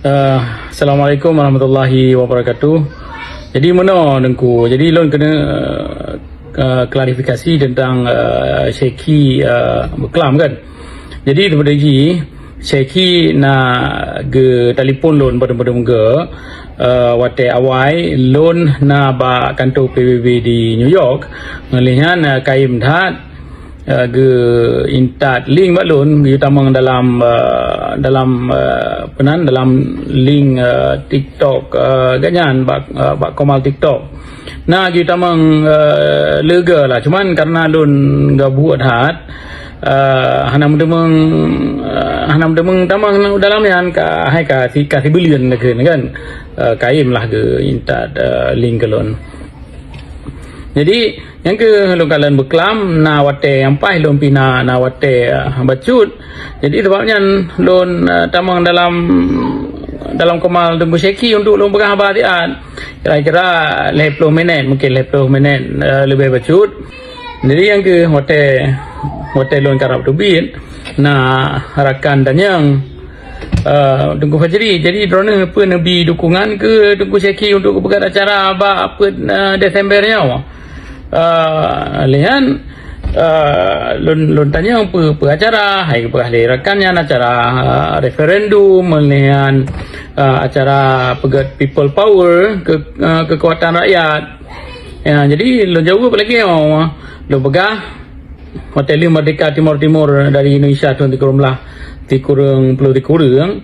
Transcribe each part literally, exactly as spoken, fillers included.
Eh, Assalamualaikum warahmatullahi wabarakatuh. Jadi meunoe Teungku, jadi lôn keuneuk, eh, klarifikasi teuntang, eh, Syekhi, eh, Beuklam kan. Jadi teupeu jih Syekhi na geutelepon lôn padum-padum geu, eh, watée awai lôn na bak kantô P B B di New York. Ngon lheueh nyan, eh, kayém that, eh, geuintat link bak lôn, geutamong dalam, eh, dalam, eh, peunan, dalam link, eh, TikTok, eh, geuhnyan bak, eh, bak Komal TikTok. Na geutamong, eh, leuga lah, cuman karena lôn gabuek that, eh, hana meuteumong, eh, hana meuteumong tamong dalam nyan ka, hai ka si, ka sibuleuen lagée kan. Eh, kayém lah geuintat, eh, link keu lôn. Jadi, nyang keu lôn kalon Beuklam, na watée nyang paih lôn pih na, na watée, ah, bacut. Jadi, sabab nyan lôn, ah, tamong dalam, dalam Komal Teungku Syekhi untuk lôn peugah haba siat. Kira-kira lhée ploh minét, mungkin lhée ploh minét, ah, leubeh bacut. Jadi, nyang keu watée, watée lôn karab teubiet, na rakan tanyong, eh, Teungku Fajri, jadi droeneuh peue neubi dukungan keu Teungku Syekhi untuk geupeugét acara bak peuet, eh, Desember nyoe? Eh, lheueh nyan, eh, lôn, lôn tanyong peue, peue acara, hai geupeugah lé rakan nyan acara, eh, referendum, lheueh nyan, eh, acara peugét people power, ke, eh, kekuatan rakyat. Ya, jadi lôn jaweueb lagée nyoe, lôn peugah, watée lheueh merdeka Timor Timur dari Indonesia thon sikureueng blah sikureueng ploh sikureueng,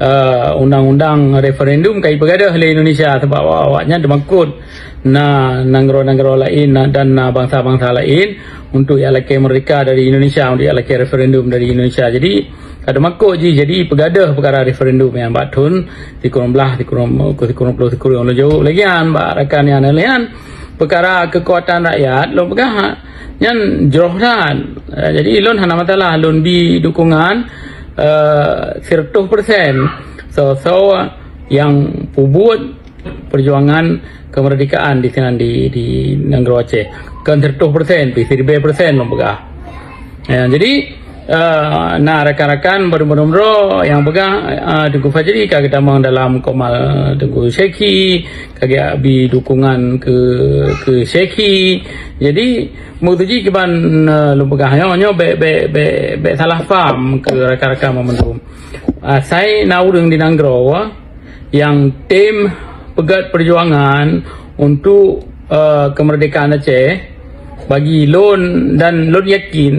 eh, undang-undang referendum ka jipeugadôh lé Indonesia sabab awak-awak nyan teumakot na nanggroe-nanggroe laén na, dan na bansa-bansa laén untuk jak lakée merdeka dari Indonesia, untuk jak lakée referendum dari Indonesia. Jadi, ka teumakot jih, jadi peugadôh peukara referendum nyan bak thon sikureueng blah sikureueng, sikureueng ploh sikureueng. Lôn jaweueb lagée nyan bak rakan nyan, lagée nyan. Peukara kekuatan rakyat, lôn peugah nyan jroh that. Eh, jadi lôn hana masalah lôn bi dukungan, eh, siratoh persen soe-soe nyang peubuet perjuangan kemerdekaan di sinan di, di nanggroe Aceh. Kon siratoh persen pih, siribée persen lôn peugah. Ya, jadi, eh, na rakan-rakan bandum-bandum droe nyang peugah, eh, Teungku Fajri ka geutamong dalam Komal Teungku Syekhi, ka geubri dukungan keu, keu Syekhi. Jadi, meutuji kiban, eh, lôn peugah nyoe, nyoe bék, bék, bék, bék salah paham keu rakan-rakan bandum. Asai na ureuëng di nanggroe nyang tem peugét perjuangan untuk, eh, kemerdekaan Aceh, bagi lôn dan lôn yakin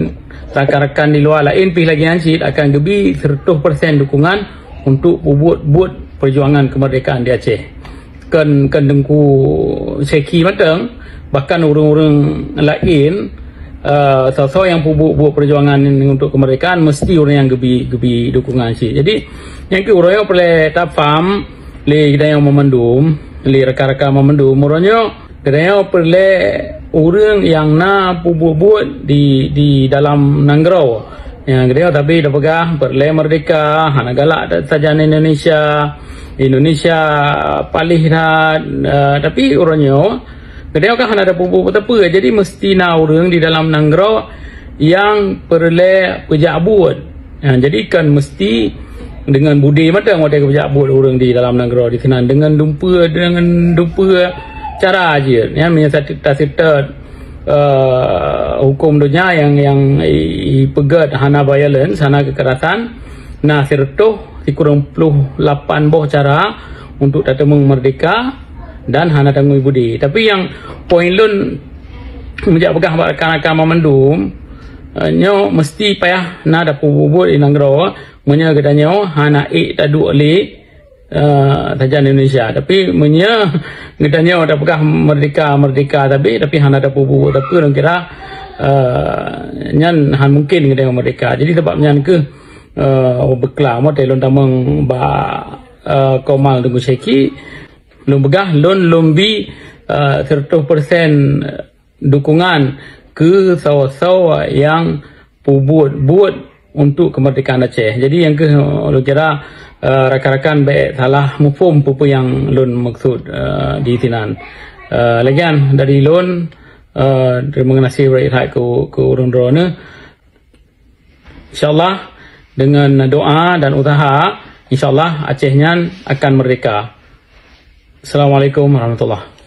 rakan-rakan di luwa laén pih lagée nyan cit akan geubri siratoh persen dukungan untuk peubuet-buet perjuangan kemerdekaan di Aceh. Kon, kon Teungku Syekhi mantong, bahkan ureuëng-ureuëng laén, eh, soe-soe nyang peubuet-buet perjuangan untuk kemerdekaan mesti ureuëng nyang geubri, geubri dukungan cit. Jadi, nyang keu uroe nyoe peureulée tapaham lé geutanyoe meumandum, lé rakan-rakan meumandum, uroe nyoe geutanyoe peureulée ureuëng nyang na peubuet-buet di, di dalam nanggroe. Nyang geutanyoe tapi tapeugah peureulée merdeka, hana galak sajan Indonesia, Indonesia paléh that, eh, tapi uroe nyoe geutanyoe kan hana tapeubuet peue-peue, jadi meusti na ureuëng di dalam nanggroe nyang peureulée peujak buet. Ha, jadi kan meusti deungon budi mantong watée geujak buet ureuëng di dalam nanggroe di sinan, deungon dumpeue, deungon dumpeue cara jeuet. Ya, meunyoe taseutôt, eh, huköm donya nyang, nyang ipeugét hana violence, hana kekerasan, na siratoh sikureueng ploh lapan boh cara untuk tateumeung merdeka dan hana tangui budi. Tapi nyang poin lôn meujak peugah bak rakan-rakan banmandum, eh, nyoe meusti payah na tapeubuet di nanggroe meunyoe geutanyoe hana ék taduek lé, eh, sajan Indonesia. Tapi meunyoe geutanyoe tapeugah merdeka, merdeka tapi, tapi hana tapeubuet, tapi lôn kira, eh, nyan hana mungken geutanyoe merdeka. Jadi sabab nyan keuh, eh, Beuklam, watée lôn tamong bak, eh, Komal Teungku Syekhi, lôn peugah lôn, lôn bi, eh, siratoh persen dukungan keu soe-soe nyang peubuet-buet untuk kemerdekaan Aceh. Jadi nyang keuh lôn kira, eh, rakan-rakan bék salah muphom peue-peue nyang lôn meukeusut, eh, di sinan. Eh, lagée nyan dari lôn, eh, terima kasih beureukat keu, keu ureuëng droeneuh. Insya Allah, deungon doa dan usaha, Insya Allah Aceh nyan akan merdeka. Assalamualaikum warahmatullahi.